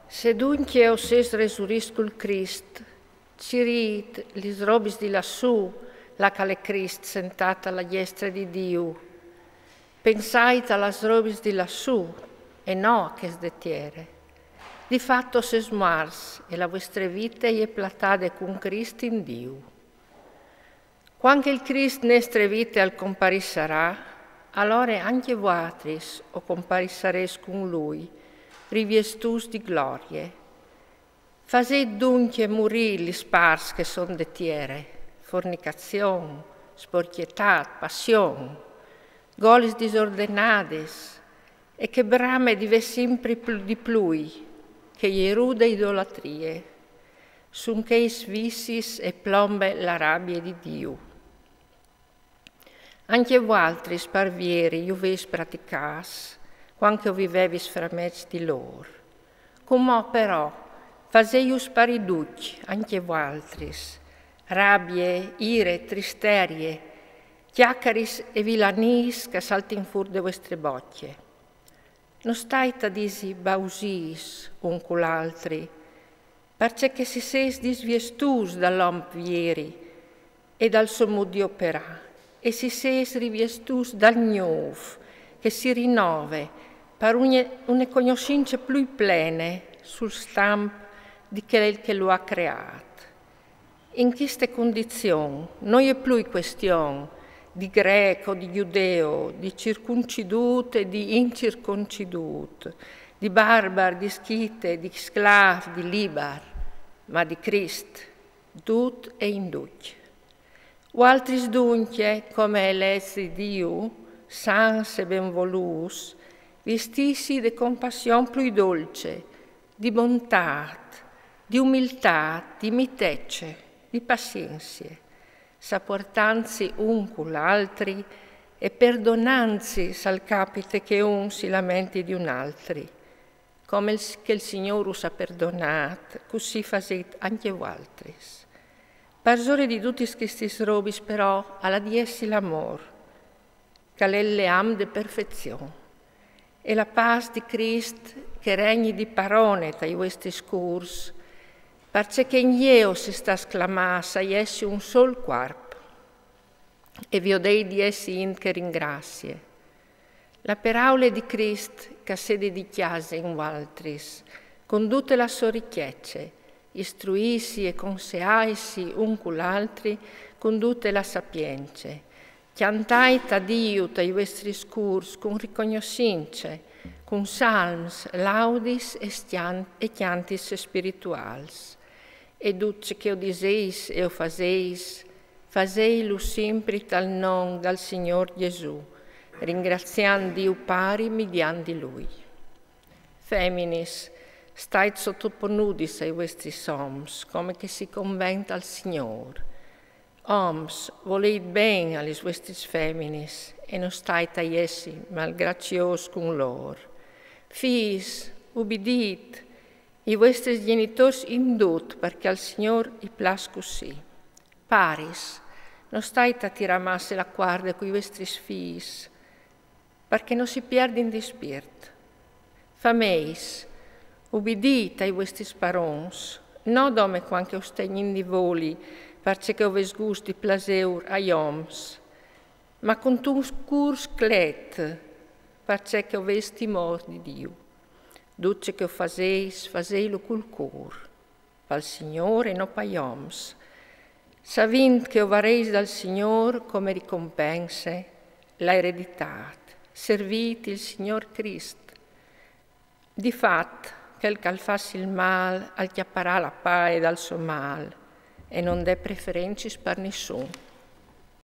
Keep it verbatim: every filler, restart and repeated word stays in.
Se duncje o sês resurits cul Crist, cirît lis robis di lassù, là che al è Crist sentât a la diestre di Diu. Pensait a las robis di lassù e no a chês de tiere. Di fat o sês muarts e la vuestre vite e je platade cun Crist in Diu. Cuant che il Crist nestre vite al comparissarà, alore ancje vualtris o comparissarês cun lui, riviestûts di glorie. Fasêt duncje murî lis parts che son de tiere: fornicazion, sporcjetât, passion, golis disordenadis, e chê brame di vê simpri pl-, di plui, che e je rude idolatrie. Sun chês vicis e plombe la rabie di Diu. Ancje vualtris par vieri ju vês praticâts, cuant che o vivevis framezs di lôr. Cumò però, fasêju sparî ducj, ancje vualtris: rabie, ire, tristerie, cjacaris e vilaniis che a saltin fûr de vuestre bocje. No stait a dîsi bausiis un cul altri, parcè che si sês disviestûts dal om vieri e dal so mût di operâ, e si sês riviestûts dal gnûf, che si rinove par une, une cognossince plui plene sul stamp di chel che lu à creât. In cheste condizion no je plui cuestion di grec o di judeo, di circuncidût e di incircuncidût, di barbar, di schite, di sclâf, di libar, ma di Crist, dut e in ducj. Vualtris duncje, come elets di Diu, sants e benvolûts, vistîsi de compassion plui dolce, di bontât, di umiltât, di mitece, di pazienzie, sapuartantsi un cul altri e perdonantsi s'al capite che un si lamenti di un altri. Come il, che il Signôr us à perdonât, cussì fasêt ancje vualtris. Parsore di dutis chestis robis però al à di jessi l'amôr, che al è il leam de perfezion. E la pâs di Crist che e regni di parone tai vuestris cûrs, parcè che in jê o sês stâts clamâts a jessi un sôl cuarp, e viodêt di jessi int che e ringrazie. La peraule di Crist che e sedi di cjase in vualtris, cun dute la sô ricjece, istruîsi e conseaitsi un cul altri cun dute la sapience. Cjantait a Diu tai vuestris cûrs cun ricognossince, cun salms, laudis e cjan-, e cjantis spirituâls. E dut ce che o disês e o fasês, fasêtlu simpri tal non dal Signôr Jesù, ringraziant Diu Pari midiant di lui. Feminis, stait sotoponudis ai vuestris oms, come che si convent al Signôr. Oms, volêt ben a lis vuestris feminis e no stait a jessi malgraciôs cun lôr. Fiis, ubidît i vuestris gjenitôrs in dut, parcè che al Signôr i plâs cussì. Paris, no stait a tirâ masse la cuarde cui vuestris fiis, parcè che no si pierdin di spirt. Fameis, ubidît ai vuestris parons, no dome cuant che us tegnin di voli, parcè che o vês gust di plaseur ai oms, ma cuntun cûr sclet, parcè che o vês timôr di Diu. Dut ce che o fasês, fasêtlu cul cûr, pal Signôr e no pai oms, savint che o varês dal Signôr come ricompense la ereditât. Servît il Signôr Crist. Di fat, chel che al fâs il mâl al cjaparà la pae dal so mâl, e no 'nd è preferencis par nissun.